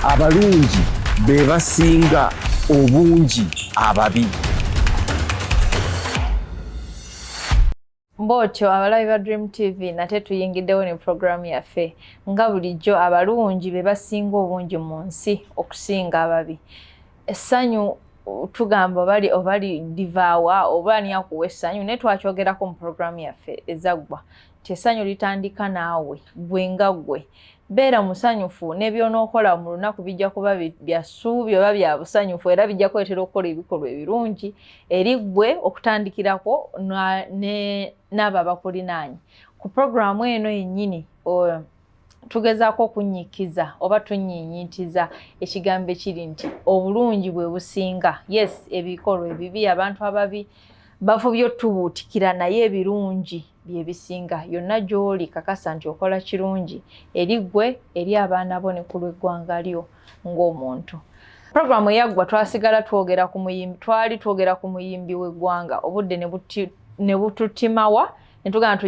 Abalungi be basinga obungi ababi. Bwotyo abalabi ba Dream TV, nate tuyingiddewo ne pulogulaamu yaffe. Nga bulijjo, abalungi be basinga obungi mu nsi okusinga ababi. Essanyu tugamba obali obali divaawa oba ani akuwa essanyu? Naye twakyogerako mu pulogulaamu yaffe ezaggwa nti essanyu litandika naawe gwe nga gwe. Beera musanyufu, n'ebyonookola mu lunaku bijja kuba bya ssuubi oba bya busanyufu, era bijja kuleetera okukola ebikolwa ebirungi eri ggwe okutandikirako n'abo abakulinaanye. Ku puroguramu eno yennyini tugezaako okunnyikiza oba tunnyinyintiza ekigambo ekiri nti obulungi bwe businga. Yes, ebikolwa ebibi, abantu ababi bafubye otubuutikira, naye ebirungi bye bisinga. Yonna gy'oli, kakasa nti okola kirungi eri ggwe, eri abaana bo, ne ku lw'eggwanga lyo ng'omuntu. Puroguramu eyaggwa twasigala twogera ku muyimbi, twali twogera ku muyimbi w'eggwanga. Obudde ne bututimawa ne tugamba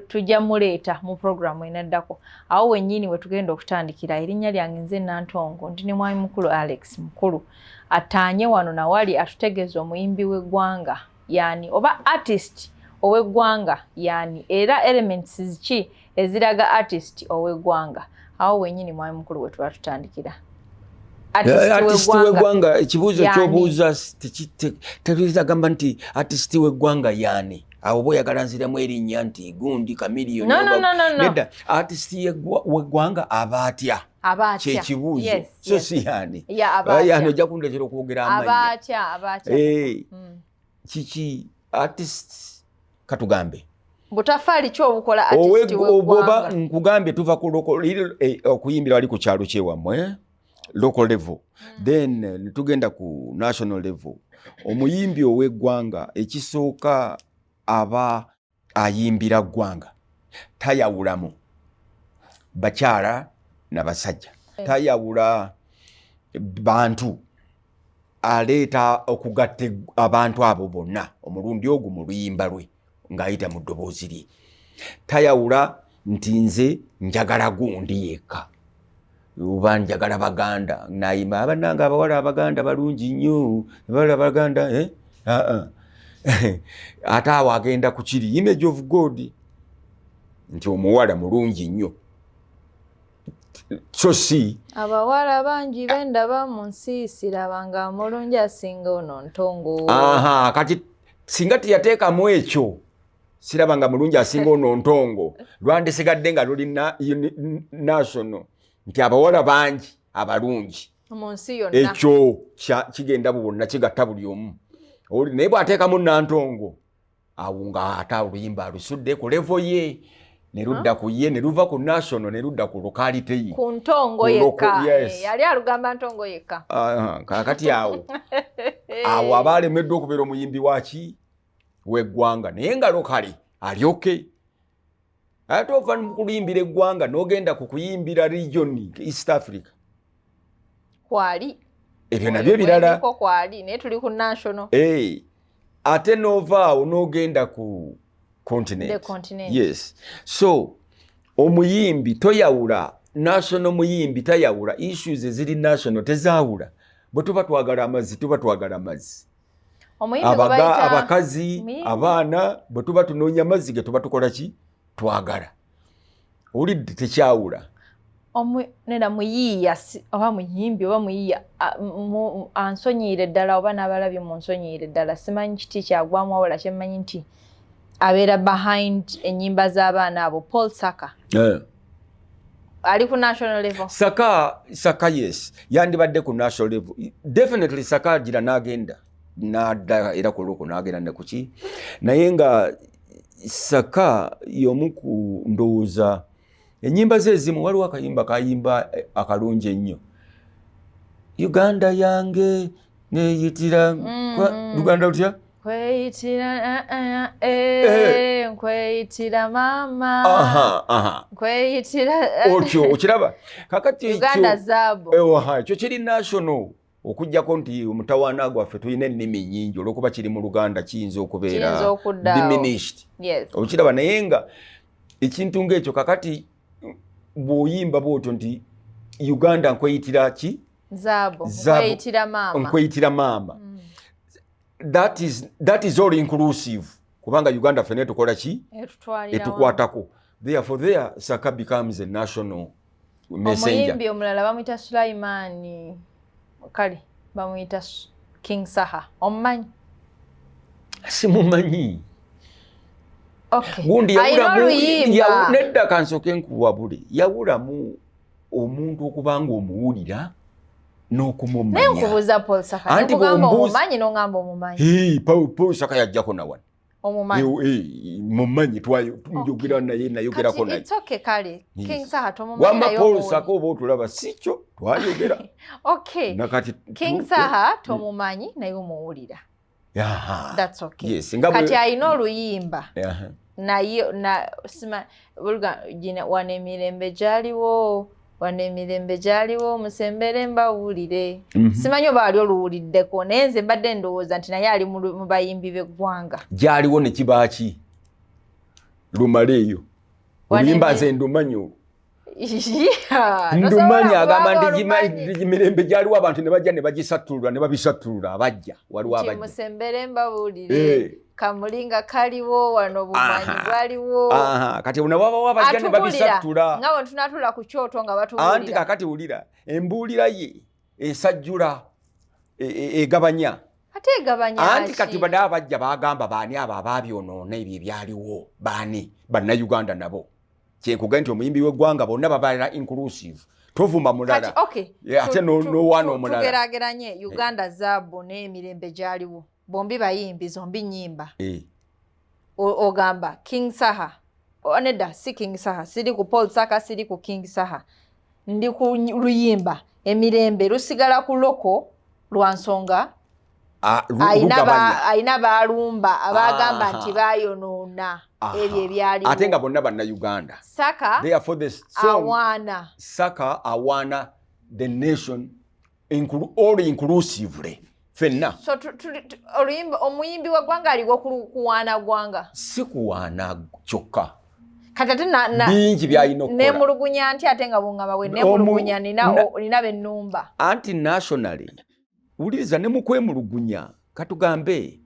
tujja muleeta mu puroguramu enaddako. Awo wennyini we tugenda okutandikira. Erinnya lyange nze Nantongo, ndi ne mwami mukulu Alex Mukulu attaanye wano nawali atutegeeza omuyimbi w'eggwanga yani oba artist ow'eggwanga yani, era elements ki eziraga artist ow'eggwanga. Awo wennyini, mwami mukulu, we tuba tutandikira. Artist w'eggwanga, ekibuuzo kyobuuza tetuyinza nti artist w'eggwanga yani. Awo oba oyagala nziramu erinnya nti gundi Chameleone? Nedda, artist w'eggwanga aba atya kyekibuuzo, so si yani. Yani ojja kundetera okwogera amannya. Kiki artist? Katugambe butafaali ki obukola? Oba nkugambye tuva ku okuyimbira wali ku kyalo kyewammwe, local level, then netugenda ku national level. Omuyimbi ow'eggwanga, ekisooka aba ayimbira ggwanga, tayawulamu bakyala na basajja, tayawula bantu, aleeta okugatta abantu abo bonna omulundi ogwo mu luyimba lwe ng'ayita mu ddoboozi lye. Tayawula nti nze njagala gundi yekka oba njagala Baganda, nayimba abananga abawala abaganda balungi nnyo, abawala abaganda, eh? Ate awo agenda ku kiri image of God nti omuwala mulungi nnyo, so si Abawala bangi bendaba mu nsi, sirabanga mulungi asinga ono Ntongo. Aha, kati singa teyateekamu ekyo, siraba nga mulungi asinga ono Ntongo, lwandisigadde nga luli national nti abawala bangi abalungi mu nsi yonna. Ekyo kigenda bwonna kigatta buli omu. Naye bw'ateekamu Nantongo, awo nga ate oluyimba alusudde ku level ye, ne ludda ku ye, ne luva ku national ne ludda ku locality ye. Ku Ntongo yekka. Yali alugamba Ntongo yekka. Kakati awo aba alemeddwa okubeera omuyimbi waki w'eggwanga, naye nga locally alyoke. Ate ova mu kuliyimbira eggwanga n'ogenda ku kuyimbira region, East Africa. Kwali. Ebyo nabyo birala. Kwali, naye tuli ku national. Ate n'ova awo n'ogenda ku continent. The continent. Yes, so omuyimbi toyawula national, muyimbi tayawula. Issues eziri national tezaawula. Bwe tuba twagala amazzi, tuba twagala amazzi. Abakazi, abaana, bwe tuba tunoonya amazzi ge tuba tukola ki twagala. Owulidde? Tekyawula. Neda muyiiya oba muyimbi oba muyiiya, ansonyiire ddala oba n'abalabye mu nsonyiire ddala, simanyi kiti kyagwamu, wabula kyemmanyi nti abeera behind ennyimba z'abaana abo, Paul Saka. Ali ku national level? Saka, Saka, yes, yandibadde ku national level definitely. Saka agira n'agenda n'adda era ku local, n'agenda ne kuki, naye nga Saka y'omu ku ndowooza ennyimba ze ezimu, waliwo akayimba kayimba akalungi ennyo, "Uganda yange neyitira". Luganda lutya? Nkweyitira nkweyitira mama, nkweyitira. Otyo okiraba kakati. Uganda zaabu. Ekyo kiri national, okugjako nti omutawaana gwaffe tulina ennimi nnyingi, olwokuba kiri mu Luganda kiyinza okubeera diminished, okiraba? Naye nga ekintu ngaekyo kakati bw'oyimba bwotyo nti Uganda nkweyitira ki? Zaabu. Nkweyitira maama. Nkweyitira maama. That is all inclusive, kubanga Uganda fene tukola ki? Etukwatako. Therefore there Saka becomes a national messenger. Omuyimbi omulala bamuyita Sulaimani, kale bamuyita King Saha, omumanyi? Simumanyi. Gundi nedda, kansooke nkuwabule. Yawulamu omuntu okuba nga omuwulira n'okumumanya. Naye nkubuuza Paul Saka. Anti omumanyi n'ongamba omumanyi. Paul Saka yajjako nawano. Mumanyi, njogera naye, nayogerako naye. Kale King Saha tomumanyi? Wamma Paul Saka oba otulaba, si kyo twayogera. Okay, King Saha tomumanyi naye omuwulira. That's okay. Yes, kati alina oluyimba naye na sima gina, "Wano emirembe gyaliwo, wano emirembe gyaliwo, musembere mbawulire." Simanyi oba wali oluwuliddeko, naye nze mbadde ndowooza nti naye ali mu bayimbi b'eggwanga. Gyaliwo ne kibaaki lumale eyo oluyimba, nze ndumanyi olwo, ndumanyi. Agamba nti mirembe gyaliwo, abantu ne bajja ne bagisattulula ne babisattulula, abajja waliwo abajja. "Musembere mbabuulire, kamuli nga kaliwo wano, bumanyi bwaliwo." Kati nababawo abajja ne babisattula. Nga bwe tunatula ku kyoto nga anti batubuulira. Kakati wulira, embuulira ye esajjula, egabanya. Ate egabanya? Anti kati bade abajja bagamba baani abo ababyonoona ebyo ebyaliwo? Baani? Bannayuganda nabo. Kyenkuga nti omuyimbi w'eggwanga bonna babalira inclusive, tovuma mulala ate n'owaana omulala. Tugerageranye Uganda Zaabu n'emirembe gyaliwo. Bombi bayimbi, zombi nyimba. Ogamba King Saha, nedda, si King Saha, siri ku Paul Saka, siri ku King Saha, ndi ku luyimba emirembe lusigala ku local lwa nsonga alina balumba abagamba nti bayonoona ebyo ebyaliwo. Ate nga bonna Bannayuganda. Saka awaana. Saka awaana the nation all inclusively, fenna. So oluyimba, omuyimbi wa ggwanga aliwo kuwaana ggwanga? Si kuwaana kyokka. Kati ate bingi byalina okukola. Nemulugunya nti ate nga bungamba bwe nemulugunya nina bennumba. Anti nationally, wuliriza, ne mu kwemulugunya, katugambe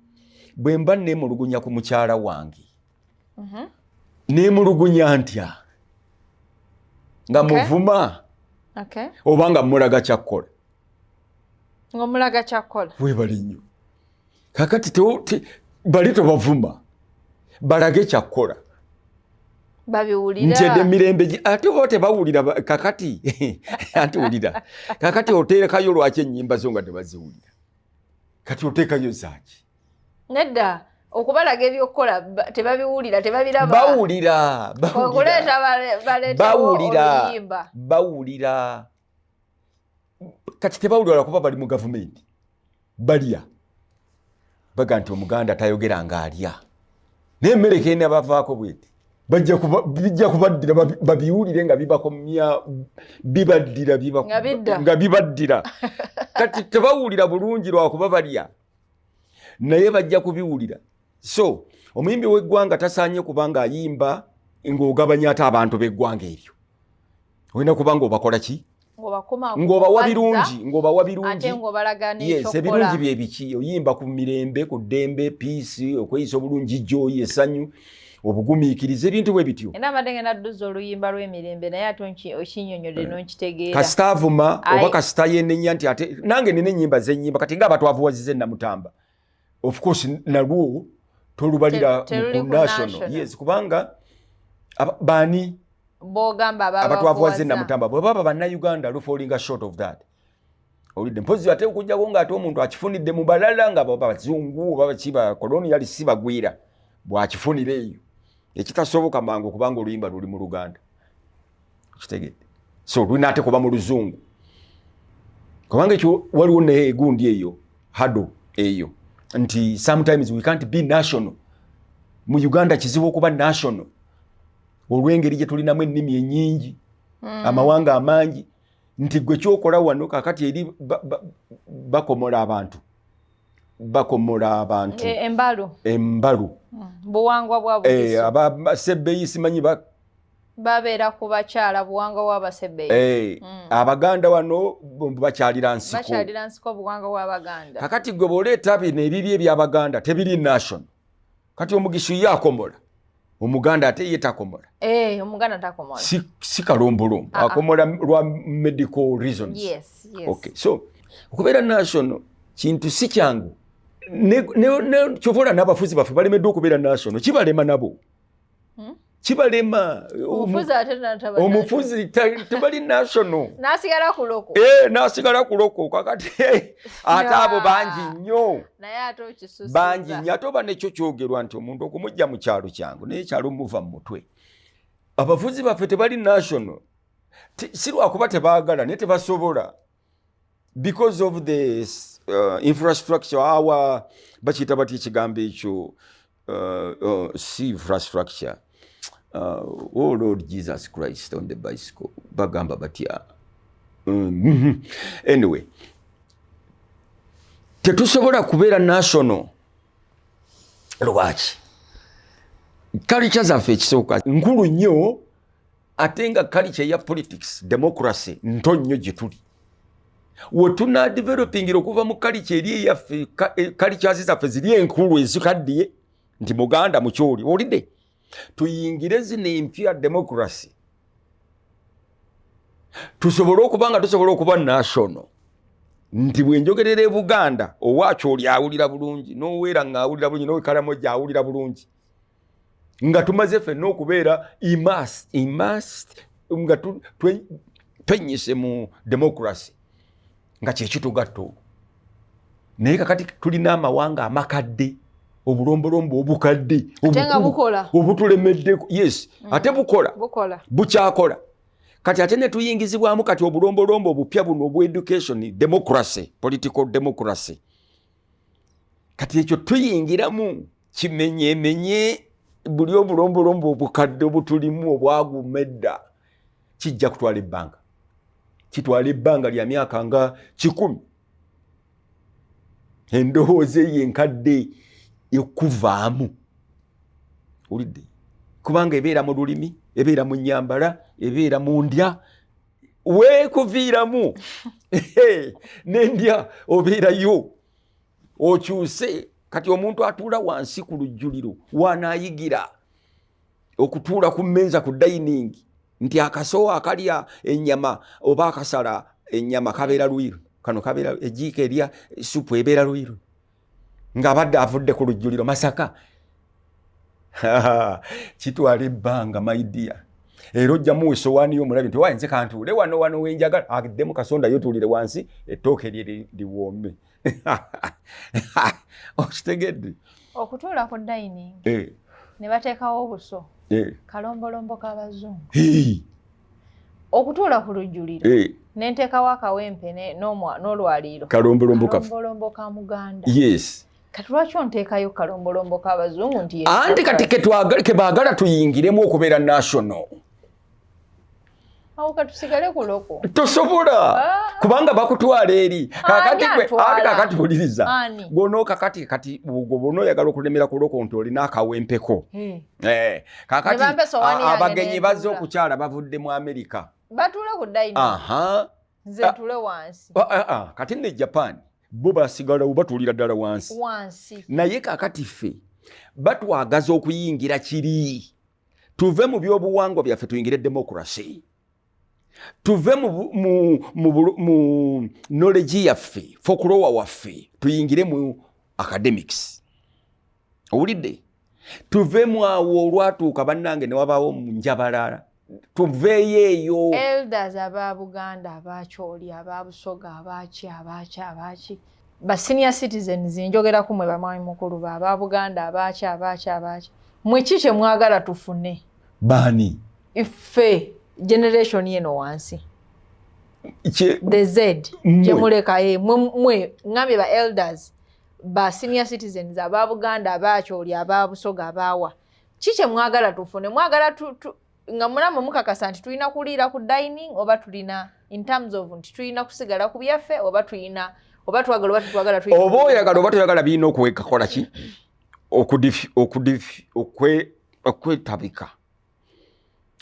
bwe mba nemulugunya ku mukyala wange, nemulugunya ntya? Nga muvuma oba nga mulaga kyakkola? Ng'omulaga kyakkola. Webali nnyo. Kakati bali tobavuma, balage kyakkola. Babiwulira. Nti edde emirembe, ate oba tebawulira. Kakati anti wulira, kakati oteekayo lwaki ennyimba zo nga tebaziwulira? Kati oteekayo zaaki? Nedda, okubalaga ebyokukola tebabiwulira, tebabiraba. Bawulira. Okuleeta bawulira, bawulira. Kati tebawulira lwakuba bali mu gavumenti balya, baga nti Omuganda tayogera ng'alya, naye emmere kenda bavaako bweti, bijja kubaddira babiwulire nga bibakomya, bibaddira nga bibaddira. Kati tebawulira bulungi lwakuba balya, naye bajja kubiwulira. So omuyimbi w'eggwanga tasaanye kubanga ayimba ng'ogabanya ate abantu b'eggwanga eryo. Olina kubanga obakola ki? Ng'obawa birungi, ng'obawa birungi. Yes, ebirungi bye biki? Oyimba ku mirembe, ku ddembe, peace, okweyisa obulungi, joy, essanyu, obugumiikiriza, ebintu bwe bityo. Era mbadde ngenda dduza oluyimba lw'emirembe, naye ate okinnyonnyodde n'onkitegeera. Kasita avuma oba kasita yenenya nti ate nange nina ennyimba zennyimba, kati nga abatwavuwazize Namutamba, of course nalwo tolubalira mu national. Yes, kubanga baani bogamba? Abatwavuwaze Namutamba bwe baba Bannayuganda, lufallinga short of that. Olidde mpozi ate okujjako ng'ate omuntu akifunidde mu balala, nga bazungu oba baki, bakoloniyali, si bagwira, bw'akifunira eyo, ekitasoboka mangu kubanga oluyimba luli mu Luganda, kitegedde? So lulina ate kuba mu Luzungu, kubanga ekyo waliwo negundi eyo hado eyo nti sometimes we can't be national. Mu Uganda kizibu okuba national olw'engeri gye tulinamu ennimi ennyingi, amawanga amangi, nti gwe kyokola wano kakati eri bakomola abantu, bakomola abantu. E, embalu. Embalu. Buwangwa bwa Bugisu. Sebbeyi simanyi. Babeera ku bakyala, buwangwa bw'Abasebeyi. Eh, Abaganda wano bakyalira nsiko. Bakyalira nsiko, buwangwa bw'Abaganda. Kakati gwe bw'oleeta bino ebibi eby'Abaganda, tebiri national. Kati Omugisu ye akomola, Omuganda ate ye takomola. Eh, Omuganda takomola. Si kalombolombo. Ah, ah. Akomola lwa medical reasons. Yes. Okay, so okubeera national kintu si kyangu. Kyova olaba n'abafuzi baffe balemeddwa okubeera national, kibalema nabo. Kibalema. Omufuzi ate nataba Omufuzi tebali national. N'asigala ku local. Eh, n'asigala ku local. Kakati ate abo bangi nnyo. Naye ate okisusiza. Bangi nnyo. Ate oba nekyo kyogerwa nti omuntu okumujja mu kyalo kyangu, naye ekyalo muva mu mutwe. Abafuzi baffe tebali national, si lwakuba tebaagala, naye tebasobola because of the infrastructure, our bakiyita batya ekigambo ekyo, si infrastructure, oh Lord Jesus Christ on the bicycle, bagamba batya? Anyway, tetusobola kubeera national. Lwaki? Culture zaffe ekisooka nkulu nnyo, ate nga culture eya politics, democracy, nto nnyo gye tuli. We tunadevelopingira okuva mu culture eri eyaffe, cultures zaffe ziri enkulu ezikaddiye nti Muganda mukyoli olidde, tuyingire zino empya, democracy, tusobole okuba nga tusobola okuba national, nti bwe njogerera e Buganda, owakyoli awulira bulungi, n'oweera nga awulira bulungi, n'owekalamoja awulira bulungi, nga tumaze ffenna okubeera immersed, nga twenyise mu democracy, nga kyekitugatta olwo. Naye kakati tulina amawanga amakadde, obulombolombo obukadde Ate nga bukola. obutulemeddeko. Yes, ate bukola. Bukola. Bukyakola. Kati ate ne tuyingizibwamu kati obulombolombo obupya buno obwa education, democracy, political democracy. Kati ekyo tuyingiramu kimenyemenye buli obulombolombo obukadde obutulimu obwaguma edda. Kijja kutwala ebbanga, kitwala ebbanga lya myaka nga 100, endowooza eyo enkadde ekuvaamu, olidde, kubanga ebeera mu lulimi, ebeera mu nyambala, ebeera mu ndya. Weekuviiramu nendya obeerayo okyuse. Kati omuntu atuula wansi ku lujjuliro wanaayigira okutuula ku mmeeza, ku dining, nti akasowo akalya ennyama oba akasala ennyama kabeera lwiru, kano kabeera ejiiko erya supu ebeera lwiru, ng'abadde avudde ku lujjuliro Masaka. Kitwala ebbanga, my dear. Era ojjamu esowaani y'omulabi nti waye nze kantuule wano wano wenjagala, addemu kasonda yo tuulire wansi, ettooke lye liwoome. Okitegedde? Okutuula ku dining ne bateekawo obuso, kalombolombo k'Abazungu. Okutuula ku lujjuliro ne nteekawo akawempe n'olwaliiro, kalombolombo kaffe. Kalombolombo ka Muganda. Yes. Kati lwaki onteekayo kalombolombo k'Abazungu nti ye Anti kati kebaagala tuyingiremu okubeera national. Awo katusigale ku local. Tosobola. Ah. Kubanga bakutwala eri. Kakati Ani gwe atwala? Ati kakati wuliriza. Ani? Gwono kakati gwe bw'onooyagala okulemera ku local nti olina akawempeko. Eh, kakati Ne bampa esowaani yange abagenyi n'entuula. bazze okukyala bavudde mu Amerika. Batuule ku dining, nze ntule wansi. Ah. Kati ne Japan bo basigalawo, batuulira ddala wansi. Wansi. Naye kakati ffe batwagaza okuyingira kiri, tuve mu byobuwangwa byaffe tuyingire democracy, tuve mu knowledge yaffe, folklore waffe, tuyingire mu academics. Owulidde? Tuve mu awo olwatuuka bannange ne wabaawo mu njabalala, tuveeyo eyo. Elders aba Buganda, Abakyoli, aba Busoga, abaki, abaki, abaki, ba senior citizens, njogeraku mwe bamwami mukulu ba aba Buganda, abaki, abaki, abaki, mwe ki kye mwagala tufune? Baani? Ife generation yeno wansi. The Z. Mmwe. Kyemulekaye mwe ngambye ba elders, ba senior citizens aba Buganda, Abakyoli, aba Busoga, abawa, ki kye mwagala tufune? Mwagala nga mulamwe mukakasa nti tulina kuliira ku dining, oba tulina in terms of nti tulina kusigala ku byaffe, oba tulina, oba twagala oba tetwagala, tulina Oba oyagala oba toyagala, birina okuwekakola ki, okwetabika.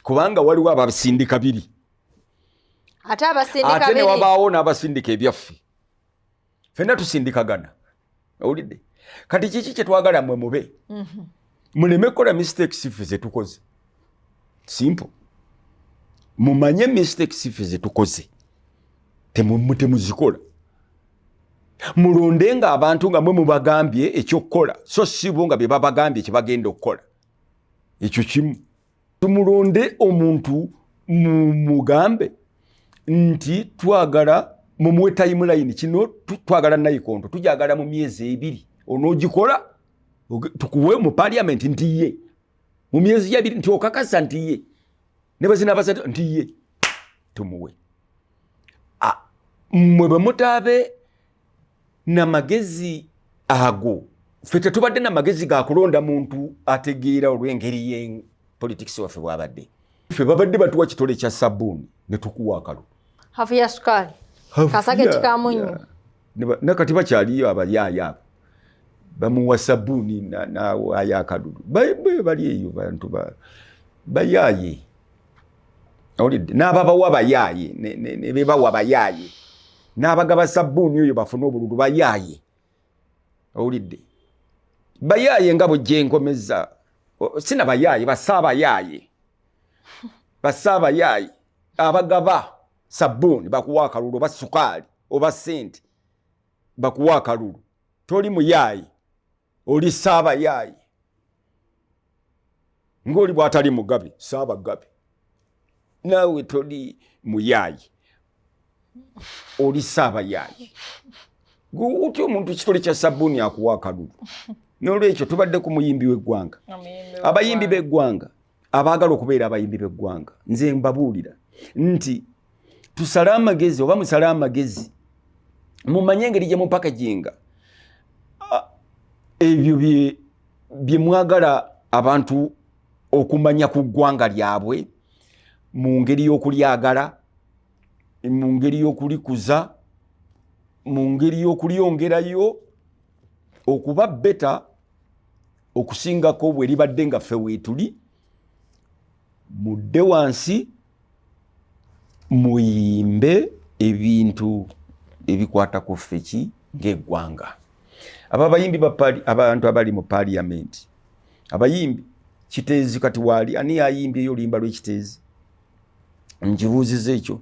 Kubanga waliwo abasindika biri, ate abasindika ate ne biri. Wabaawo n'abasindika ebyaffe. Ffenna tusindikagana, owulidde? Kati kiki kye twagala mmwe mube muleme kukola mistakes ffe ze tukoze? Simple, mumanye mistakes ffe ze tukoze, temuzikola. Mulonde nga abantu nga mwe mubagambye ekyokukola, so si bo nga bye babagambye kye bagenda okukola. Ekyo kimu. Tumulonde omuntu, mugambe nti twagala mumuwe timeline. Kino twagala nayikonto, tujagala mu myezi 2 onoogikola, tukuwe mu parliament nti ye mu myezi 2, nti okakasa nti ye ne bazinabasatu nti ye tumuwe. Mmwe bwe mutaabe namagezi ago, ffe tetubadde namagezi ga kulonda muntu ategeera olw'engeri ye politics waffe bwabadde. Ffe babadde batuwa kitole kya sabbuuni ne tukuwa akalulu. Hafu ya sukaali, kasaketi ka munnyo. Nakati bakyaliyo abayaayo abo bamuwa sabbuuni nawaayo akalulu. Bali eyo bantu bayaaye, owulidde? N'ababawa bayaaye, ne bebawa bayaaye, n'abagaba sabbuuni oyo bafune obululu bayaaye, owulidde? Bayaaye nga bwejja enkomeza sina bayaaye, basaabayaaye, basaabayaaye abagaba sabbuuni bakuwa akalulu, oba sukaali oba sente bakuwa akalulu. Toli muyaaye, oli saabayaaye, ng'oli bw'atali mugabe, saabagabe. Naawe toli muyaaye, oli saabayaaye. Otya omuntu kitole kya sabbuuni akuwa akalulu? N'olwekyo tubadde ku muyimbi w'eggwanga. Abayimbi b'eggwanga, abaagala okubeera abayimbi b'eggwanga, nze mbabuulira nti tusale amagezi, oba musale amagezi, mumanye engeri gye mupackaginga ebyo bye mwagala abantu okumanya ku ggwanga lyabwe, mu ngeri y'okulyagala, mu ngeri y'okulikuza, mu ngeri y'okulyongerayo okuba better okusingako bwe libadde nga ffe weetuli. Mudde wansi, muyimbe ebintu ebikwata ku ffe ki ng'eggwanga. Abo abayimbi, abantu abali mu parliament, abayimbi Kiteezi kati waali ani yayimbyeyo oluyimba lw'Ekiteezi? Nkibuuziza ekyo.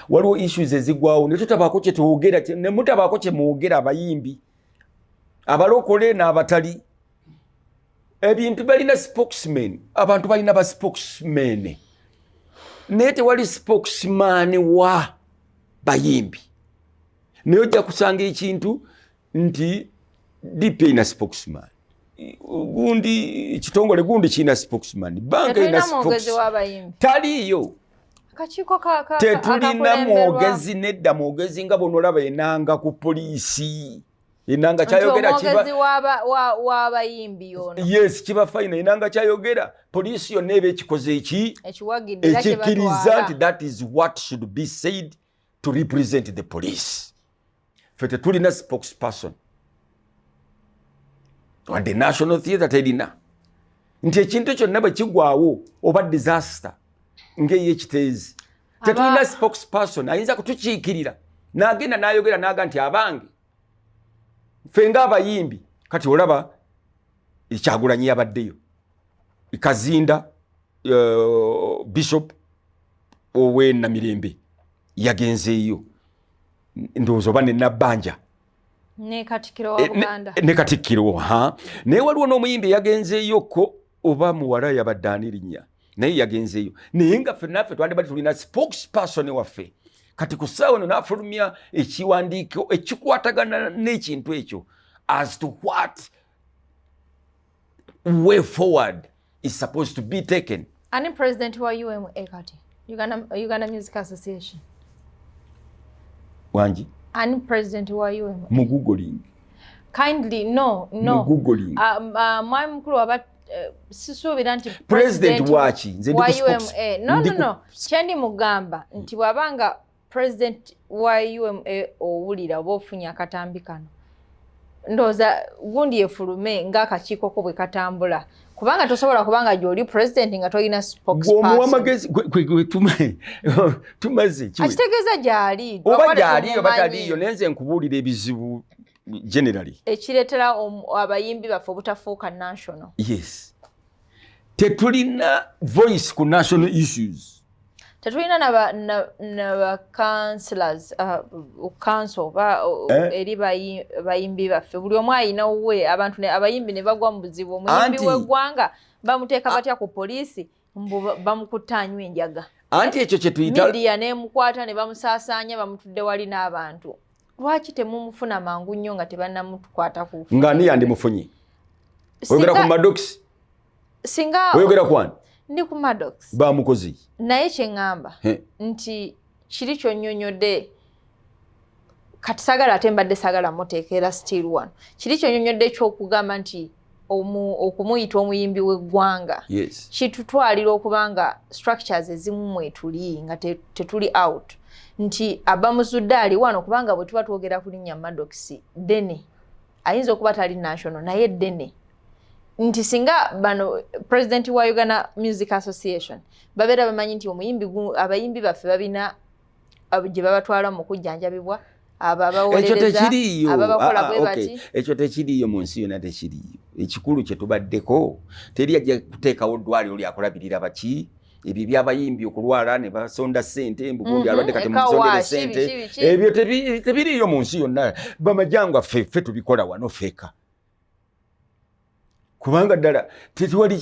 Waliwo issues ezigwawo ne tutabaako kye twogera, ne mutabaako kye mwogera, abayimbi abalokole n'abatali. Ebintu balina spokesman, abantu balina ba spokesman, naye tewali spokesman wa bayimbi. Naye ojja kusanga ekintu nti DP erina spokesman, gundi kitongole gundi kirina spokesman, banka erina. Taliiyo, tetulina mwogezi. Nedda, mwogezi nga bwonolaba enanga ku poliisi, enanga kyayogera. Yes, kiba fine. Enanga kyayogera, poliisi yonna eba ekikoze eki ekikkiriza nti that is what should be said to represent the police. Ffe tetulina spokesperson, wadde National Theatre terina, nti ekintu kyonna bwe kigwawo oba disaster ng'eyekiteezi, tetulina spokesperson ayinza kutukiikirira n'agenda n'ayogera n'aga nti abange ffe ng'abayimbi. Kati olaba Ekyagulanyi yabaddeyo, Kazinda, bishop owenamirembe yagenzeeyo, ndowooza oba nenabbanja. Ne katikkiro. Ha, naye waliwo n'omuyimbi eyagenzeeyoko, oba muwala yabadde ani linnya, naye yagenzeeyo. Naye nga ffe naffe twandibadde tulina spokesperson waffe. Kati ku ssaawa eno n'afulumya ekiwandiiko ekikwatagana n'ekintu ekyo as to what way forward is supposed to be taken. Ani president wa UMA kati? Uganda Music Association. Wangi? Ani president wa UMA? Mu googling. Kindly, no. Mu googling. Mwami mukulu waba sisuubira nti president waki? Nze wa UMA. No. Kyendi mugamba nti bw'abanga president wa UMA owulira oba ofunye akatambi kano. Ndowooza gundi efulume ng'akakiiko ko bwe katambula, kubanga tosobola kubanga gy'oli president nga tolina spokesperson. Amagezi tumaze. Akitegeeza gyali. Oba gyali oba taliiyo, naye nze nkubuulira ebizibu generally. Ekireetera abayimbi baffe obutafuuka national. Yes, tetulina voice ku national issues. Tetulina naba councillors, council eh? Eri bayimbi baffe buli omu ayina wuwe. Abantu abayimbi ne bagwa mu buzibu. Omuyimbi w'eggwanga bamuteeka batya ku poliisi mbu bamukutta anywa enjaga? Anti ekyo kyetuyita Media nemukwata ne bamusaasaanya, bamutudde wali n'abantu. Lwaki temumufuna mangu nnyo nga tebannamutukwata ku Nga ani yandimufunye? Oyogera ku Maddox? Singa Oyogera kwani? Ndi ku Maddox. Bamukozi. Naye kyeŋŋamba nti kiri kyonnyonnyodde kati sagala, ate mbadde sagala muteekera still wano. Kiri kyonnyonnyodde ekyokugamba nti okumuyita omuyimbi w'eggwanga kitutwalira okuba nga structures ezimu mwetuli nga tetuli out nti abamuzudde ali wano, kubanga bwe tuba twogera ku linnya Maddox, ddene ayinza okuba tali national, naye ddene nti singa bano president wa Uganda Music Association babeera bamanyi nti omuyimbi, abayimbi baffe babina gye babatwala mu kujjanjabibwa, abo Ekyo abawolereza tekiriiyo. ababakola bwe Ah, ah, bati. Ekyo tekiriiyo mu nsi yonna, tekiriiyo. Ekikulu kye tubaddeko, teri ajja kuteekawo ddwaliro lyakulabirira baki ebyo ebyabayimbi okulwala ne basonda ssente mbugundi alwadde kati eka mumusondere washi, ssente. Biki, biki. Ebyo tebiriiyo mu nsi yonna. Bamajangwa ffe tubikola wano ffeka, kubanga ddala tewali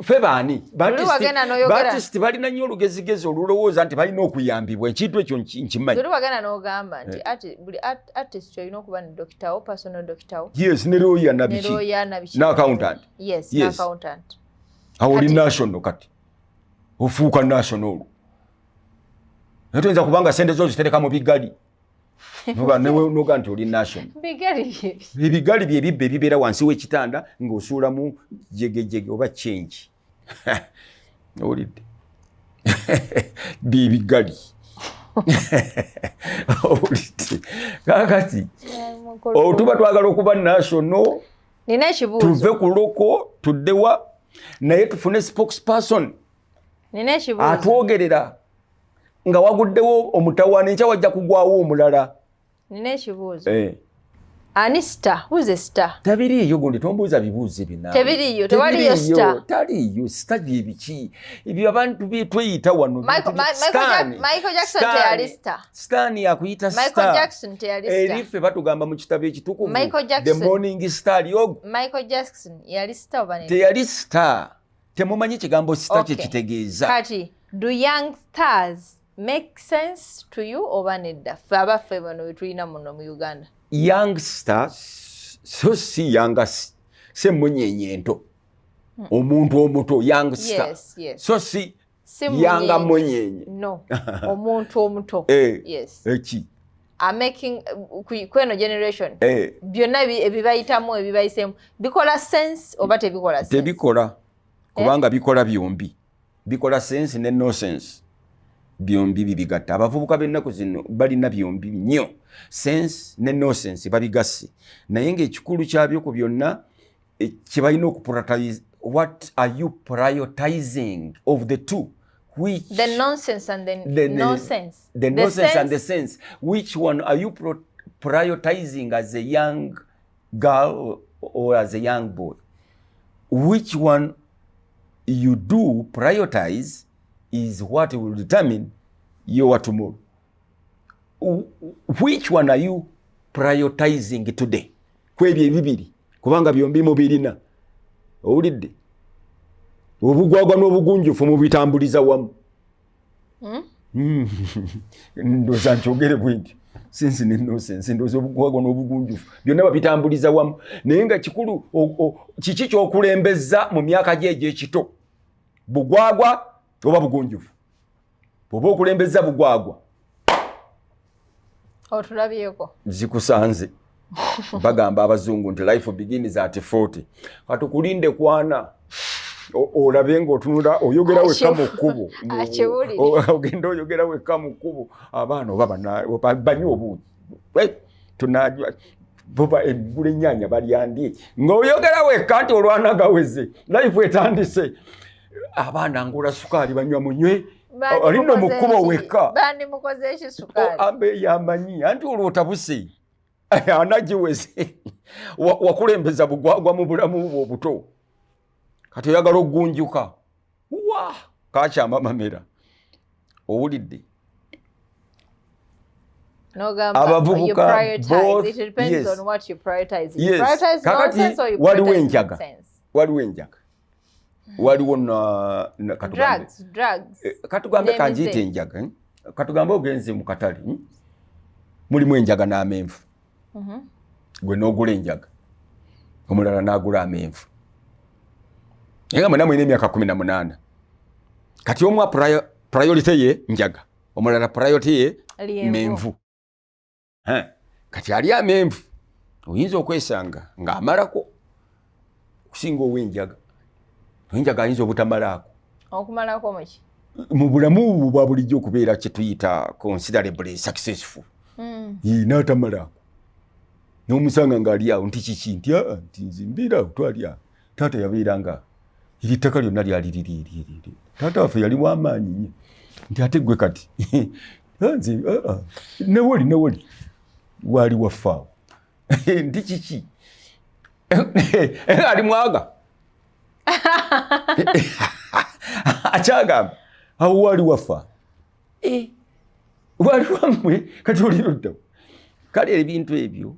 ffe baani? Luli wagenda n'oyogera. Ba artist balina nnyo olugezigezi olulowooza nti balina okuyambibwa. Ekintu ekyo nkimanyi. Luli wagenda n'ogamba nti buli artist olina okuba ne dokita wo, personal doctor wo. Yes, ne lawyer ne nabiki lawyer na biki. N'accountant. Yes. Yes. N'accountant. Awo oli national. Kati ofuuka national olwo, naye toyinza kubanga sente zo zitereka mu bigali noga nti oli national. Bigali bye Ebigali bye bibba ebibeera wansi w'ekitanda ng'osuulamu jegejege oba change, owulidde? Byebigali, owulidde? Kakati tuba twagala okuba national, Nina ekibuuzo. tuve ku local tuddewa, naye tufune spokesperson Nina ekibuuzo. atwogerera nga waguddewo omutawaana, enkya wajja kugwawo omulala. Nina ekibuuzo. Eh. Ani star? Who's a star? Tabiriiyo gundi, tombuuza bibuuzo ebyo naawe. Tebiriiyo, tewaliyo star. Taliiyo star. Byebiki ebyo abantu byetweyita wano? Michael Jackson teyali star. Sitaani akuyita Michael star. Jackson teyali star. Eri ffe batugamba mu kitabo ekitukuvu, Michael the Jackson. morning star yogo. Michael Jackson yali star oba nedda? Teyali star. Temumanyi kigambo star kyekitegeeza. Kati do young stars make sense to you oba nedda, ffe abaffe bano betulina muno mu Uganda? Young star so si younger, si emunyenye ento, omuntu omuto young star. Yes. So si Si younger munyenye. munyenye. No, omuntu omuto. Eh. Yes. Eki? Are making kweno generation byonna ebibayitamu, ebibayisemu bikola sense oba tebikola sense? Tebikola, kubanga bikola byombi, bikola sense ne no sense, byombi bibigatta. Abavubuka b'ennaku zino balina byombi nnyo, sense ne no sense babigasse. Naye ng'ekikulu kyabyo ku byonna, kye balina okuprioritize, what are you prioritizing of the two? Which The nonsense and the, nonsense. The nonsense and the sense, which one are you prioritizing as a young girl or as a young boy? Which one you do prioritize is what will determine your tomorrow. Which one are you prioritizing today kwebyo ebibiri? Kubanga byombi mubirina, owulidde? Obugwagwa n'obugunjufu mubitambuliza wamu. Ndowooza nkyogere bwe nti sense ne nonsense, ndowooza obugwagwa n'obugunjufu byonna babitambuliza wamu. Naye nga kikulu kiki kyokulembeza mu myaka gye egy'ekito, bugwagwa oba bugunjufu? Bw'oba okulembeza bugwagwa, Otulabyeko. Zikusanze. Bagamba abazungu nti life begins at 40. Katukulinde kwana olabe ng'otunula oyogera wekka mu kkubo. Akiwulire. Ogenda oyogera wekka mu kkubo, abaana oba banywa obuugi. Tunajwa Boba egula ennyaanya balyandi ng'oyogera wekka nti olwana gaweze, life etandise, abaana ngula sukaali banywa munywe, oli nno mu kkubo wekka. Bandimukoze eki sukaali? Ambe yamanyi anti olwo otabuse anagiweze, wakulembeza bugwagwa mu bulamu bwo obuto, kati oyagala ogunjuka wa kakyama mamera owulidde. Abavubuka waliwo enjaga, waliwo enjaga, waliwo katugambe kanjiyite enjaga, eh? Katugambe ogenze mu katale, Mulimu enjaga n'amenvu. Gwe n'ogula enjaga, omulala n'agula amenvu, naye nga mwena mulina emyaka 18. Kati omu priority ye njaga, omulala priority ye menvu. Kati ali amenvu oyinza okwesanga ng'amalako okusinga ow'enjaga. Enjaga ayinza obutamalaako. Okumalako muki? Mu bulamu bwa bulijjo okubeera kyetuyita considerably successful. N'atamalaako, n'omusanga ng'ali awo nti kiki, nti aa, nti nze mbeera awo twali awo, taata yabeera nga eri ettaka lyonna lyali liri, taata waffe yali w'amaanyi nnyo, nti ate gwe kati nze newoli newoli waali waffe awo, nti kiki, ali mwaga akyagamba awo waali waffa, waali wammwe, kati oli luddawo. Kale ebintu ebyo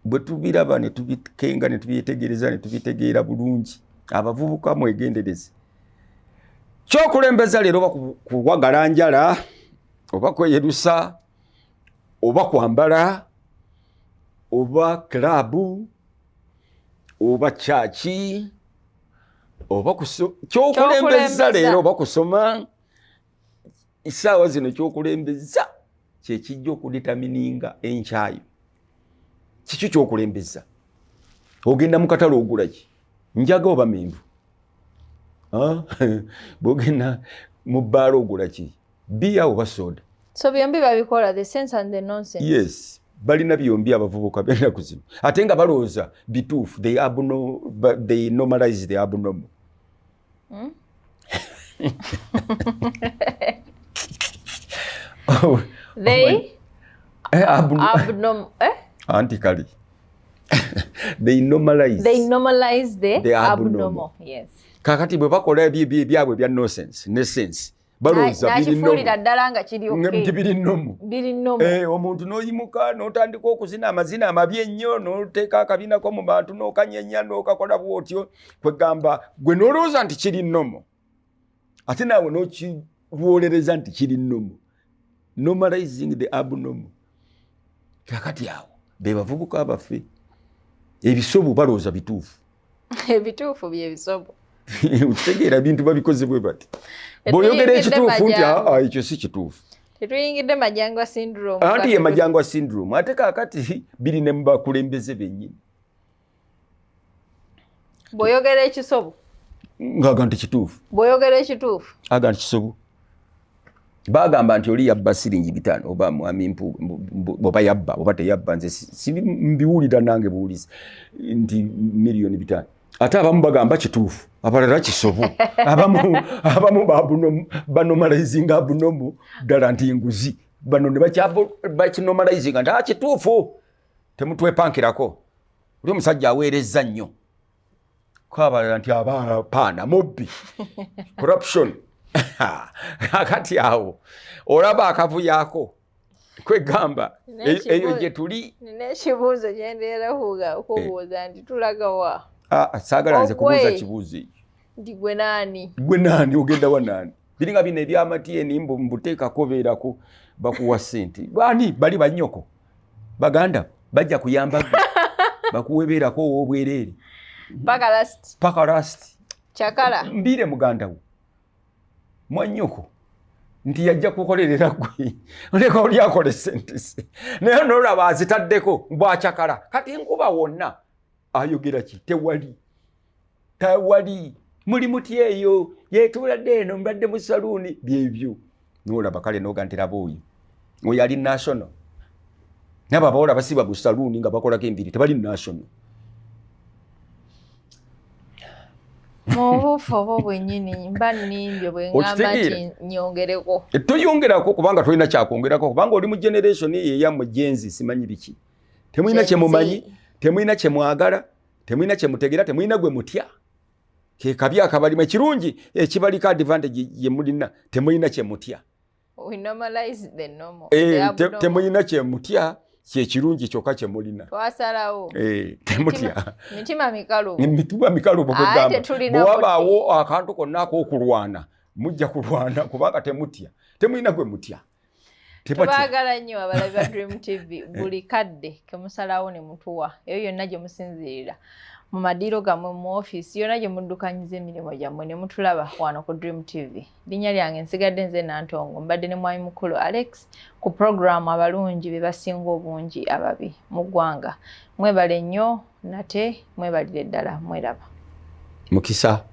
bwe tubiraba ne tubikenga ne tubyetegereza ne tubitegeera bulungi, abavubuka mwegendereze kyokulembeza leero, oba kuwagala njala, oba kweyerusa, oba kwambala, oba club, oba kyaki, oba kyokulembeza leero, oba kusoma. Essaawa zino kyokulembeza kyekijja okudetermininga enkyayo. Kiki kyokulembeza? Ogenda mu katale ogula ki? Njaga oba menvu? Bwogenda mu bbaala ogula ki? Biya oba soda? So byombi babikola, the sense and the nonsense. Yes, balina byombi abavubuka b'ennaku zino, ate nga balowooza bituufu. They normalize the abnormal. Oh, they abnormal, eh? Anti kali they normalize. They normalize the abnormal. Yes. Kakati bwe bakola ebyo ebyabwe bya nonsense ne sense, balowooza nakifuulira ddala nga kiri okay. Nti biri normal. Biri normal. Eh, omuntu n'oyimuka n'otandika okuzina amazina amabi ennyo, n'oteeka akabinako mu bantu, n'okanyenya, n'okakola bw'otyo, kwegamba gwe n'olowooza nti kiri normal, ate naawe n'okiwolereza nti kiri normal, normalizing the abnormal. Kakati awo be bavubuka baffe, ebisobu balowooza bituufu. Ebituufu byebisobo. Okitegeera, ebintu babikoze bwe bati, bw'oyogera ekituufu nti aa, ekyo si kituufu. Tetuyingidde Majangwa syndrome? Anti ye Majangwa syndrome. Ate kaakati biri ne mu bakulembeze bennyini. Bw'oyogera ekisobo ng'aga nti kituufu. Bw'oyogera ekituufu aga nti kisobo. Bagamba nti oli yabba siringi 500, oba mwami oba yabba oba teyabba, nze mbiwulira nange buwulizi nti miliyoni 500. Ate abamu bagamba kituufu, abalala kisobo, abamu banormalizinga abnormal ddala nti nguzi, bano ne bakinormalizinga nti kituufu, temutwepankirako, oli omusajja aweerezza nnyo, ko abalala nti abapaana mubbi, corruption. Kakati awo olaba akavuyaako, kwegamba eyo gye tuli. Nina ekibuuzo kyendeera kubuuza nti tulaga wa? Saagala nze kubuuza kibuuzo ekyo. Nti gwe naani? Gwe naani? Ogenda wa naani? Biringa bino ebyamatyeni, mbuteekako beerako bakuwa ssente, baani bali bannyoko baganda bajja kuyamba gwe bakuwebeerako ow'obwereere? Paka last. Paka last. Kyakala. Mbiire muganda wo, mwannyoko nti yajja kukolerera gwe, oleka oli akola esente ze, naye nolaba azitaddeko bwakyakala. Kati enkuba wonna ayogera ki? Tewali, tewali mulimu ti eyo yetuuladde eno mbadde mu saluuni, byebyo nolaba. Kale noga nti raba oyo, oyo ali national. Nabo abawala basiba ku saluuni nga bakolako enviiri tebali national. Mu buufu obwo bwennyini mba nnimbye bwe ŋŋamba nti nyongereko. Toyongerako kubanga tolina kyakwongerako, kubanga oli mu generation eyo eyammwe Gen Z, simanyi biki. Temulina kyemumanyi, temulina kyemwagala, temulina kyemutegeera, temulina gwe mutya. Ke kabi akabalimu. Ekirungi ekibaliko, advantage ye mulina, temulina kyemutya. Eh, temulina kyemutya, kyekirungi kyokka kyemulina. Twasalawo. Eh, temutya. Mitima mikalubo. Mitima mikalubo. Kwegamba bwewabaawo akantu konna ak'okulwana, mujja kulwana kubanga temutya, temulina gwe mutya. Tubaagala nnyo abalabi ba Dream TV. Buli kadde kemusalawo ne mutuwa eyo yonna gye musinziirira mu madiiro gammwe, mu ofiisi yonna gye muddukanyiza emirimu gyammwe, ne mutulaba wano ku Dream TV. Linnya lyange nsigadde nze Nantongo, mbadde ne mwami mukulu Alex ku puroguramu Abalungi Be Basinga Obungi Ababi mu Ggwanga. Mwebale nnyo nate, mwebalire ddala, mweraba. Mukisa.